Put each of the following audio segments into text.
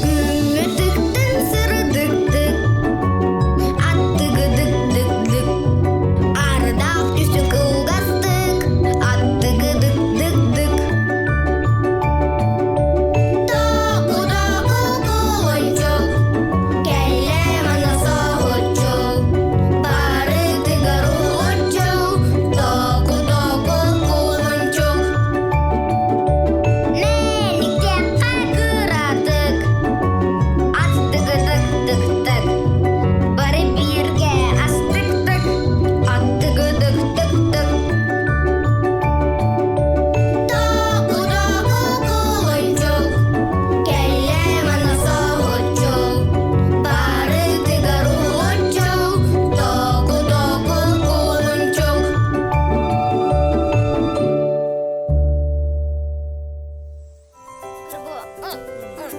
Күҥҥэ тыктын сырдыктык, аттыгыдык-дык-дык, ардаах түсү кылгастык, аттыгыдык-дык-дык. Току-току кулунчук, кэллэ манна соһуччу, барытыгар уһулуччу, току-току кулунчук. Мэниктэххэ кыратык, аттыгыдык-дык-дык, бары бииргэ астык-тык, аттыгыдык-дык-дык. Току-току кулунчук, кэллэ манна соһуччу, барытыгар уһулуччу, току-току кулунчук.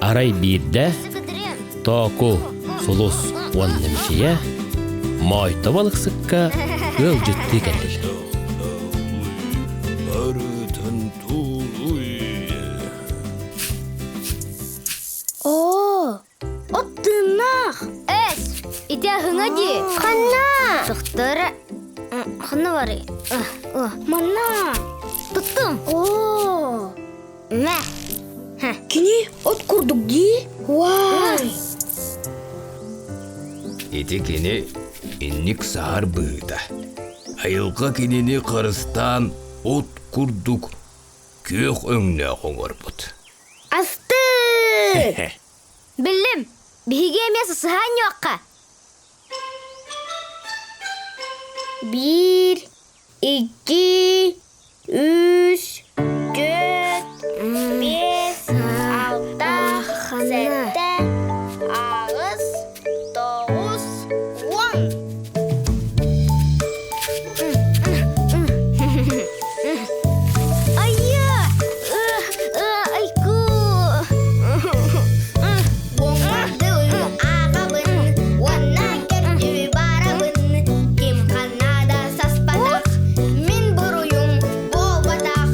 Арай биирдэ Тооку, Сулус уонна Мичийэ Моойто балыксыкка ыалдьыттыы кэллилэр. Оо, от тыыннаах! Эс, ити аһыҥа дии. Ханна? Сыхтара. Ханна барый? Манна. Туттум. Оо. Мэ. Кини от курдук дии. Вай! Ити кини инник саһар быһыыта. Айылҕа кинини харыстаан от курдук күөх өҥнөөх оҥорбут. Астык! Биллим. Биһиги эмиэ сысыһаан ньуохха. Биир, икки, үс, түөрт, биэс, алта, сэттэ, аҕыс, тоҕус, уон. Айа! Айку! Ааҕабын уонна көрдүү барабын ким ханна да саспатах мин буруйум буолбатах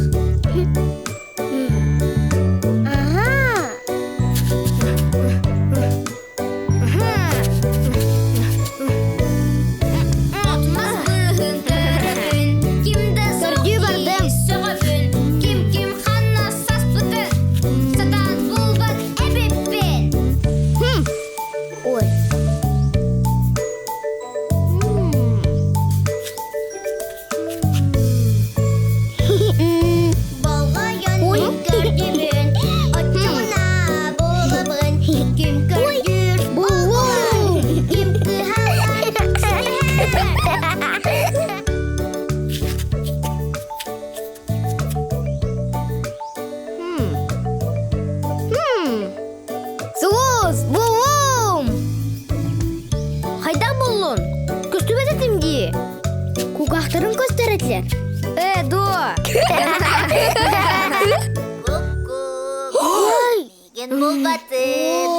Отмас быыһын көрөбүн, ким да суох Көрдүү бардым. сөҕөбүн, ким-ким ханна саспытын сатаан булбат эбиппин. Хм. Ой. Болҕойон көрдүбүн, оччоҕуна булабын, ким көрдүүр булбун, ким кыһаллар ситиһэр. Сулус, буллум! Хайдах буллун? Көстүбэт этим дии. Кугахтарын көстөр этилэр. Э, дуо. Ой! булбатын.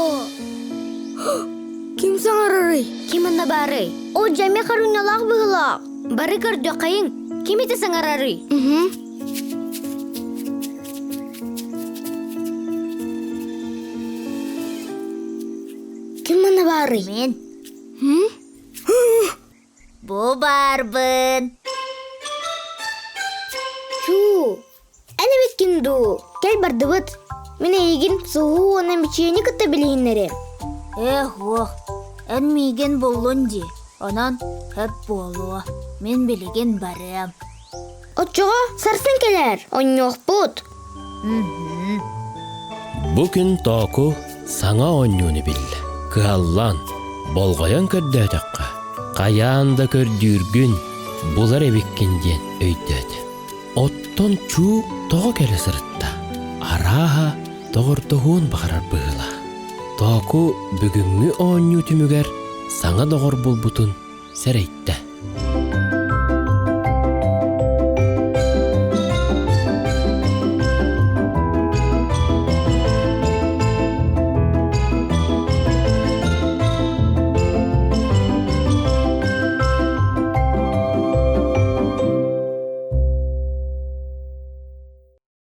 Ким саҥарарый? Ким онно баарый? О, дьэми харуналаах быһылаах. Бары көрдөххайыҥ. Ким ити саҥарарый? Ким манна баарый? Мин. Бу баарбын. Чуу, эн эбиккин дуу? Кэл бардыбыт. Мин эйигин суһуу уонна мичийэни кытта билиһиннэриэм. Эх, уох, эн миигин буллун дии, онон хөп буолуо. Мин билигин барыам. Оччоҕо сарсын кэлээр, онньуохпут. Бу күн Тооку саҥа оонньууну биллэ. Кыһаллан, болҕойон көрдөөтөххө, хайаан да көрдүүргүн булар эбиккин диэн өйдөөтө. Оттон чуу тоҕо кэлэ сырытта? Арааһа, доҕордоһуон баҕарар быһыылаах. Тооку бүгүҥҥү оонньуу түмүгэр саҥа доҕор булбутун сэрэйдэ.